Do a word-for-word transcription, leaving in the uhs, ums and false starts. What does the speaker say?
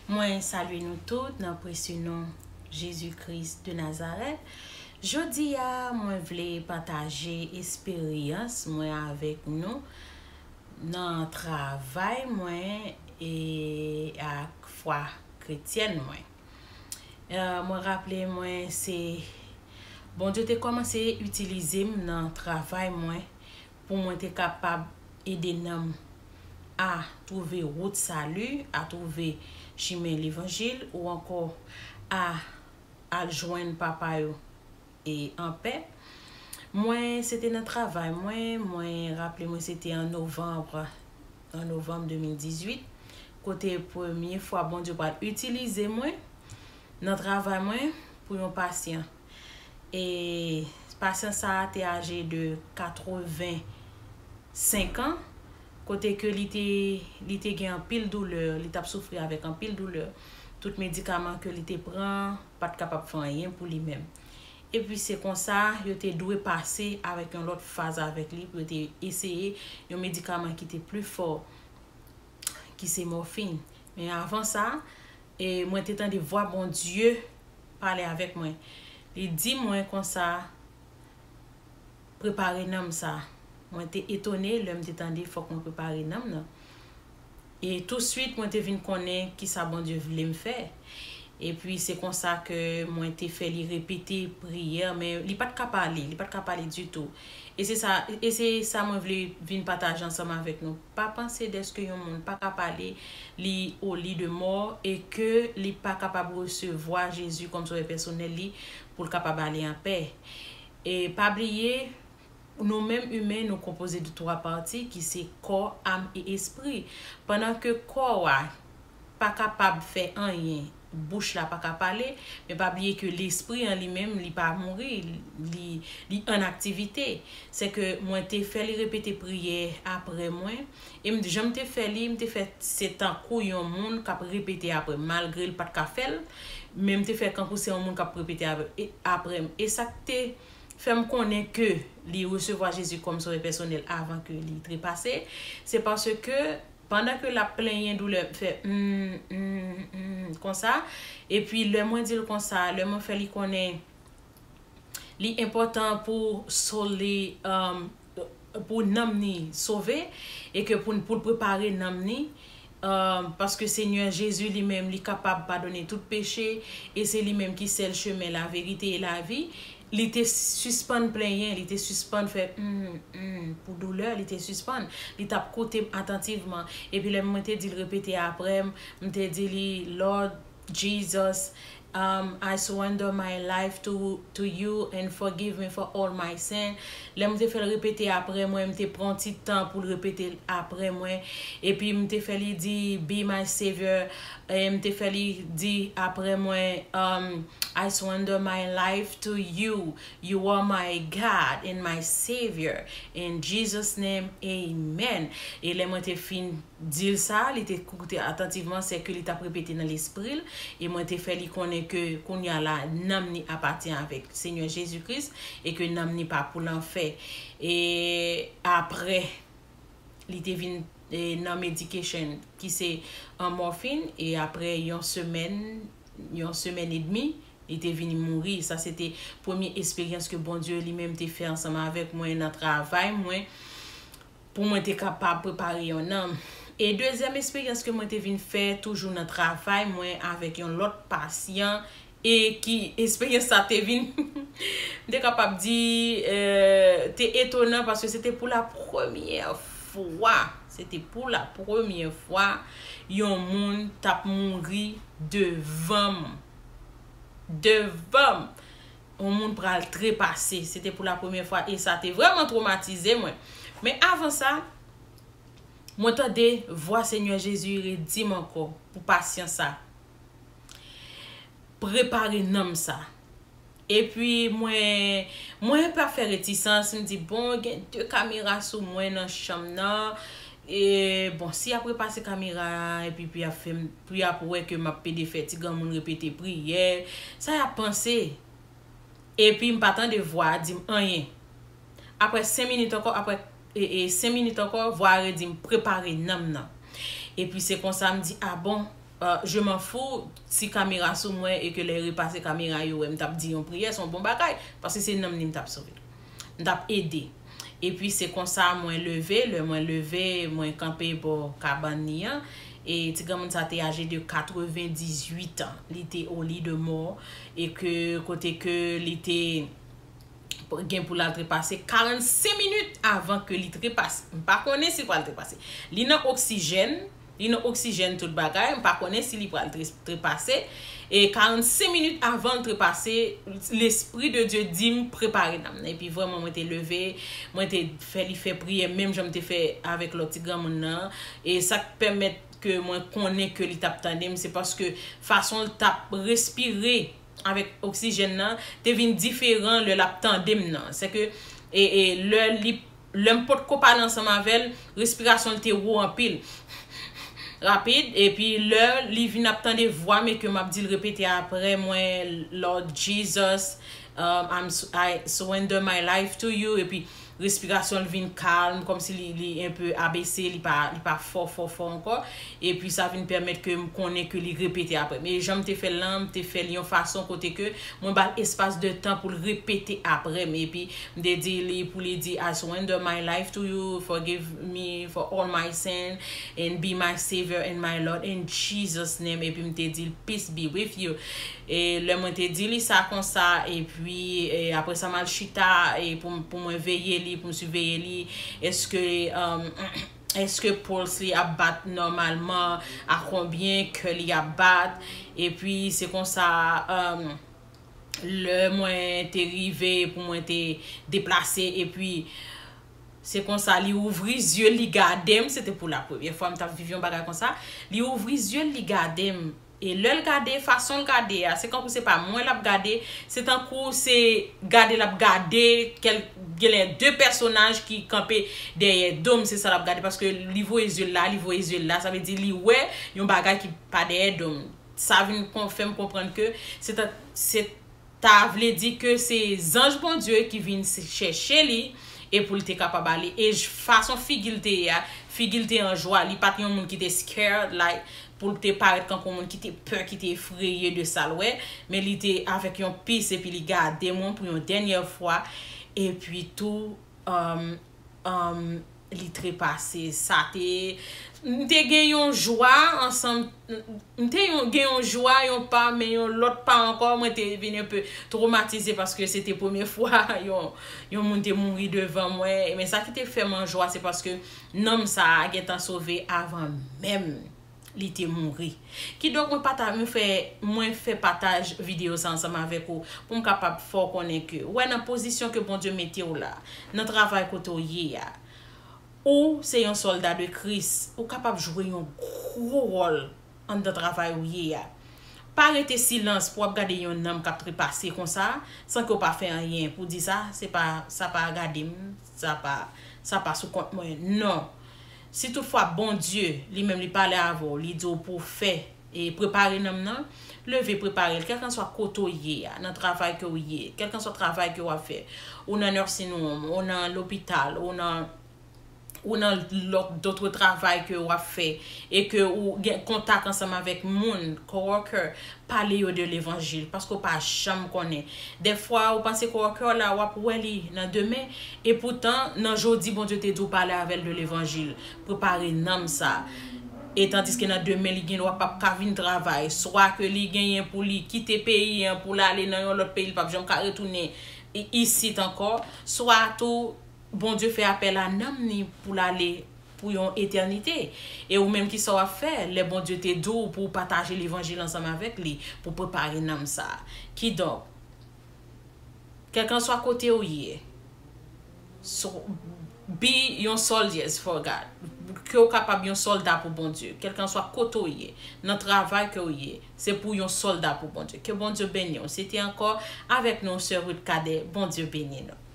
Mwen salye nou tout nan presye non Jezi Kris de Nazarèt. Jodi a, mwen vle pataje esperyans mwen avèk nou nan travay mwen e ak fwa kretyèn mwen. Eh, mwen raple mwen se Bondye te kòmanse itilize m nan travay mwen pou mwen te kapab ede nanm a twouve wout sali, a twouve chimen levanjil, ou ankò a al jwenn papa yo e anpè. Mwen, se te nan travay mwen, mwen raple mwen se te an novanm, an novanm de mil dizuit, kote premye fwa Bondye pral itilize mwen nan travay mwen pou yon pasyan. E pasyan sa a te aje de katrevensenk an, kote ke li te, li te gen anpil doulè, li t ap soufri avèk anpil doulè. Tout medikaman ke li te pran pa t kapab fè anyen pou li menm. Epi se konsa, yo te dwe pase avèk yon lòt faz avèk li pou yo te eseye yon medikaman ki te pli fò, ki se mòfin. Men avan sa, e mwen te tande vwa Bondye pale avèk mwen. Li di mwen konsa, "Prepare nanm sa." Mwen te etone lè m te tande fòk mwen prepare nanm nan. E touswit, mwen te vin konnen kisa Bondye vle m fè. Epi se konsa ke mwen te fè li repete priyè, men li pa t ka pale, li pa t ka pale ditou. E se sa, e se sa mwen vle vin pataje ansanm avèk nou. Pa panse dèske yon moun pa ka pale, li o li de mò, e ke li pa kapab resevwa Jezi kòm sovè pèsonèl li pou l kapab ale anpè. E pa bliye, nou menm imen, nou konpoze de twa pati ki se kò, am e espri. Pandan ke kò a pa kapab fè anyen, bouch la pa ka pale, men pa bliye ke lespri an li menm, li pa mouri, li, li an aktivite. Se ke mwen te fè li repete priyè apre mwen, e m, jan m te fè li, m te fè se tankou yon moun k ap repete apre m, malgre l pa t ka fè l, men m te fè kankou se yon moun k ap repete apre, e, apre m. E sa k te fè m konnen ke li resevwa Jezi kòm sovè pèsonèl avan ke li trepase, se paske pandan ke l ap plenyen doulè, fè, "Mm, mm, mm," konsa. Epi lè mwen di l konsa, lè mwen fè li konnen li enpòtan pou soul li, um, pou nanm ni sove, e ke pou, pou l prepare nanm ni, um, paske Senyè Jezi li menm, li kapab padone tout peche, e se li menm ki sèl chemen, laverite e lavi. Li te sispann plenyen, li te sispann fè, "Mm, mm," pou doulè, li te sispann. Li t ap koute m atantivman. Epi lè mwen te di l repete apre m, m te di li, "Lord Jesus, um, I surrender my life to, to you and forgive me for all my sin." Lè m te fè l repete apre mwen, m te pran ti tan pou l repete l apre mwen. Epi m te fè li di, "Be my Savior." E m te fè li di apre mwen, um, "I surrender my life to you. You are my God and my Savior. In Jesus' name, amen." E lè mwen te fin di l sa, li te koute atantivman, se ke li t ap repete nan lespri l, e mwen te fè li konnen ke kounye a la, nanm ni apatyen avèk Senyè Jezi Kris, e ke nanm ni pa pou lanfè. E apre, li te vin, e, nan medication, ki se an mòfin, e apre yon semèn, yon semèn edmi, li te vin mouri. Sa se te premye esperyans ke Bondye li menm te fè ansanm avèk mwen nan travay mwen, pou mwen te kapab prepare yon nanm. E dezyèm esperyans ke mwen te vin fè toujou nan travay mwen avèk yon lòt pasyan, e ki esperyans sa te vin, m te kapab di, eh, te etonan, paske se te pou la premyè fwa, se te pou la premyè fwa yon moun t ap mouri devan m. Devan m. Yon moun pral trepase. Se te pou la premyè fwa e sa te vrèman twomatize mwen. Men avan sa, mwen tande vwa Senyè Jezi redi m ankò pou pasyan sa. Prepare nanm sa. Epi mwen, mwen pa fè retisans, m di, "Bon, gen de kamera sou mwen nan chanm nan. E, bon, si y ap repase kamera a, epi pou y ap fè m, pou y ap wè ke m ap pede fè ti granmoun repete priyè, sa y ap panse?" Epi m pa tande vwa a di m anyen. Apre senk minit ankò, apre, e, e, senk minit ankò, vwa a redi m, "Prepare nanm nan." Epi se konsa m di, "A bon?" Uh, je m'en fous si kamera sou mwen e ke lè repase kamera yo wè m t ap di yon priyè, se yon bon bagay, paske se nanm li m t ap sove. M t ap ede. Epi se konsa mwen leve, lè mwen leve, mwen kanpe bò kabann li an. E ti granmoun sa te aje de katrevendizuit an. Li te au lit de mort e ke kote ke li te gen pou l al trepase karannsenk minit avan ke li trepase. M pa konnen si l pral trepase. Li nan oksijèn, li nan oksijèn tout bagay, m pa konnen si li pral tre- trepase. E karannsenk minit avan l trepase, Lespri de Dye di m prepare nanm nan. Epi vrèman mwen te leve, mwen te fè li fè priyè, menm jan m te fè avèk lòt ti granmoun nan. E sa k pèmèt ke mwen konnen ke li t ap tande m, se paske fason l t ap respire avèk oksijèn nan te vin diferan lè l ap tande m nan. Se ke e, e, lè li lè m potko pale ansanm avè l, respirasyon l te wo anpil. Rapid, epi lè li vin ap tande vwa m e ke m ap di l repete apre mwen, Lord Jesus, um, I'm, I surrender my life to you, epi respirasyon l vin kalm, kòmsi li, li enpe abese, li pa, li pa fò, fò, fò ankò. Epi sa vin pèmèt ke m konnen ke li repete apre m. E jan m te fè l lan, m te fè l yon fason kote ke mwen ba l espas de tan pou l repete apre m. Epi m te di li, pou li di, I surrender my life to you, forgive me for all my sin, and be my Savior and my Lord in Jesus' name. Epi m te di l, peace be with you. E lè mwen te di li sa konsa, epi e apre sa m al chita e pou, pou mwen veye li, pou m siveye li, èske, um, èske pulse li ap bat nòmalman, a konbyen kè li ap bat, epi se konsa, um, lè mwen te rive pou mwen te deplase, epi se konsa li ouvri zye l, li gade m, se te pou la premyè fwa m t ap viv yon bagay konsa, li ouvri zye l, li gade m, e lè l gade, fason l gade a, se kankou se pa mwen l ap gade, se tankou se gade l ap gade, kèl, genlè de pèsonaj ki kanpe dèyè do m, se sa l ap gade, paske li voye zye l la, li voye zye l la, sa vle di li wè yon bagay ki pa dèyè do m. Sa vin kon- fè m konprann ke se ta- se ta vle di ke se zanj Bondye ki vin s- chèche li e pou l te kapab ale. E j- fason figi l te ye a, figi l te an jwa, li pa t yon moun ki te scared, like, pou l te parèt kankou yon moun ki te pè, ki te efreye de sa l wè, men li te avèk yon peace epi li gade mwen pou yon dènyè fwa, epi tou, um, um, li trepase. Sa te, m te gen yon jwa ansanm, m te yon, gen yon jwa, yon pa, men yon lòt pa ankò, mwen te vin enpe twomatize paske se te premye fwa yon, yon moun te mouri devan mwen. Men sa ki te fè m an jwa, se paske nanm sa a gentan sove avan menm li te mouri. Kidonk, mwen pata- mwen fè, mwen fè pataj videyo sa ansanm avèk ou pou m kapab fè w konnen ke, wè, nan pozisyon ke Bondye mete w la, nan travay kote w ye a, ou se yon sòlda de Kris, ou kapab jwe yon gwo wòl anndan travay ou ye a. Pa rete silans pou w ap gade yon nanm k ap trepase konsa, san ke w pa fè anyen pou di sa, se pa, sa pa gade m, sa pa, sa pa sou kont mwen. Non. Si toutfwa Bondye, li menm, li pale avè w, li di w pou w fè e prepare nanm nan, leve prepare l, kèlkanswa kote w ye a, nan travay ke w ye, kèlkanswa travay ke w ap fè, ou nan nursing home, ou nan lopital, ou nan, ou nan lòt, dòt travay ke w ap fè, e ke ou gen kontak ansanm avèk moun, coworker, pale yo de levanjil, paske w pa janm konnen. Dèfwa, ou panse coworker w la, w ap wè li nan demen, e poutan, nan jodi, Bondye te di w pale avè l de levanjil, prepare nanm sa. E tandiske nan demen, li gen dwa p ap ka vin travay, swa ke li genyen pou li kite peyi an, pou l ale nan yon lòt peyi, li p ap janm ka retounen i- isit ankò, swa tou, Bondye fè apèl a nanm ni pou l ale pou yon etènite. E ou menm, kisa w ap fè lè Bondye te di w pou w pataje levanjil ansanm avèk li, pou prepare nanm sa a? Kidonk, kèlkanswa kote w ye, so, be yon soldiers for God. Ke w kapab yon sòlda pou Bondye. Kèlkanswa kote w ye, nan travay ke w ye, se pou yon sòlda pou Bondye. Ke Bondye beni w. Se te ankò avèk nou, sè Ruth Cadet. Bondye beni nou.